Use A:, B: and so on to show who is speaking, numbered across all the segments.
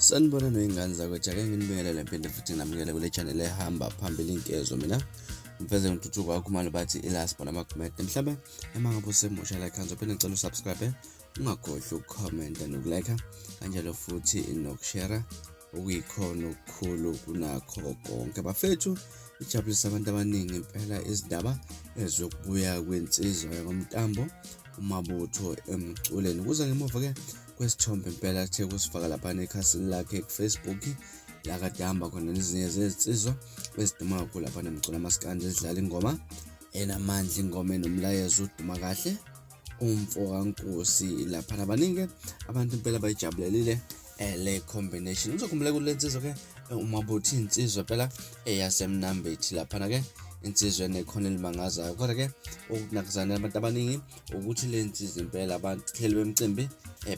A: Sanibona noyingane zakwethu, ake nginibingelele ngiphinde futhi nginamukele kule channel ehamba phambili inkezo. Mina mfeze ngithuthuka kwakhumalo bathi ilasibona amagumede. Mhlawumbe uma ngabe usemusha la ekhaya ngizophinde ngicela usubscribe, ungakhohlwa ukukhomenta nokulike kanjalo futhi nokushare okuyikhona okukhulu kunakho konke. Bafethu, ijabulisa abantu abaningi impela izindaba ezokubuya kwensizwa yakwamntambo uMabutho emculweni. Kuza ngemuva-ke kwesithombe impela athe kusifaka laphana ekhasini lakhe kufacebook la kade ahamba khona nezinye zezinsizwa eziduma kakhulu laphana emculo amaskandi ezidlala ingoma enamandla, ingoma enomlayezo oduma kahle umfo kaNkosi laphana. Baningi abantu impela bayijabulelile le combination. Uzokhumbula ukuthi le nsizwa ke uMabutho insizwa phela eyasemnambithi laphana ke, insizwa enekhono elimangazayo. Kodwa ke okunakuzana abantu abaningi ukuthi le nsizwa impela abantu hleli bemcimbi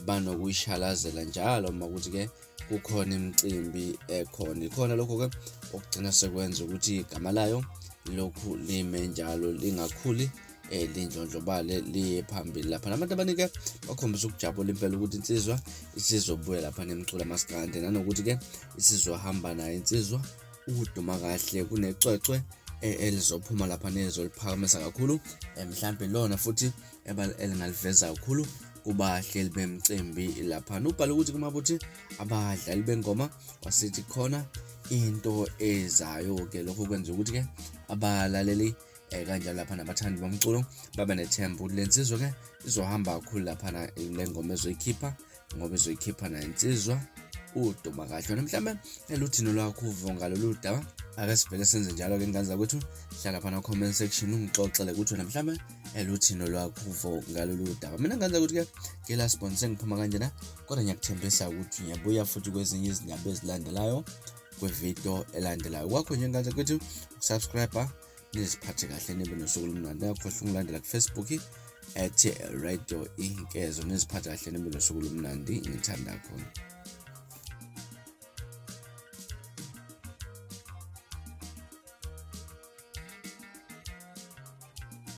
A: banokuyishalazela njalo uma ukuthi ke kukhona imicimbi ekhona. Ikhona lokho ke okugcina sekwenza ukuthi igama layo lokhu lime njalo lingakhuli, lindlondlobale liye phambili lapha. Nabantu abaningi bakhombisa ukujabula impela ukuthi insizwa isizobuya lapha nemculo amaskandi, nanokuthi-ke isizohamba nayo insizwa ukuduma kahle kunecwecwe elizophuma lapha nezoliphakamisa kakhulu, mhlampe lona futhi elingaliveza kakhulu kubahleli bemcimbi lapha. Ubhale ukuthi kumabuthi abadlali bengoma wasithi khona into ezayo-ke, lokho kwenza ukuthi-ke abalaleli kanjalo lapha nabathandi bomculo babe nethemba ukuthi le nsizwa-ke izohamba kakhulu laphana le ngoma ezoyikhipha, ngoba izoyikhipha nayo insizwa uduma kahle. Wena mhlawumbe eluthini lwakho uvo ngalolu daba? Ake sivele senze njalo-ke ngane zakwethu, hlala phana comment section ungixoxele ukuthi wena mhlawumbe eluthini lwakho uvo ngalolu daba. Mina ngane zakwethu-ke ngela sibone sengiphuma kanjena, kodwa ngiyakuthembisa ukuthi ngiyabuya futhi kwezinye izindaba ezilandelayo kwividiyo elandelayo. Kwakho nje ngane zakwethu ukusubscribe, niziphathe kahle, nibe nosuku olumnandi. Ningakhohlwa ukungilandela kufacebook at Radio Inkezo. Niziphathe kahle, nibe nosuku olumnandi. Ngithanda khona.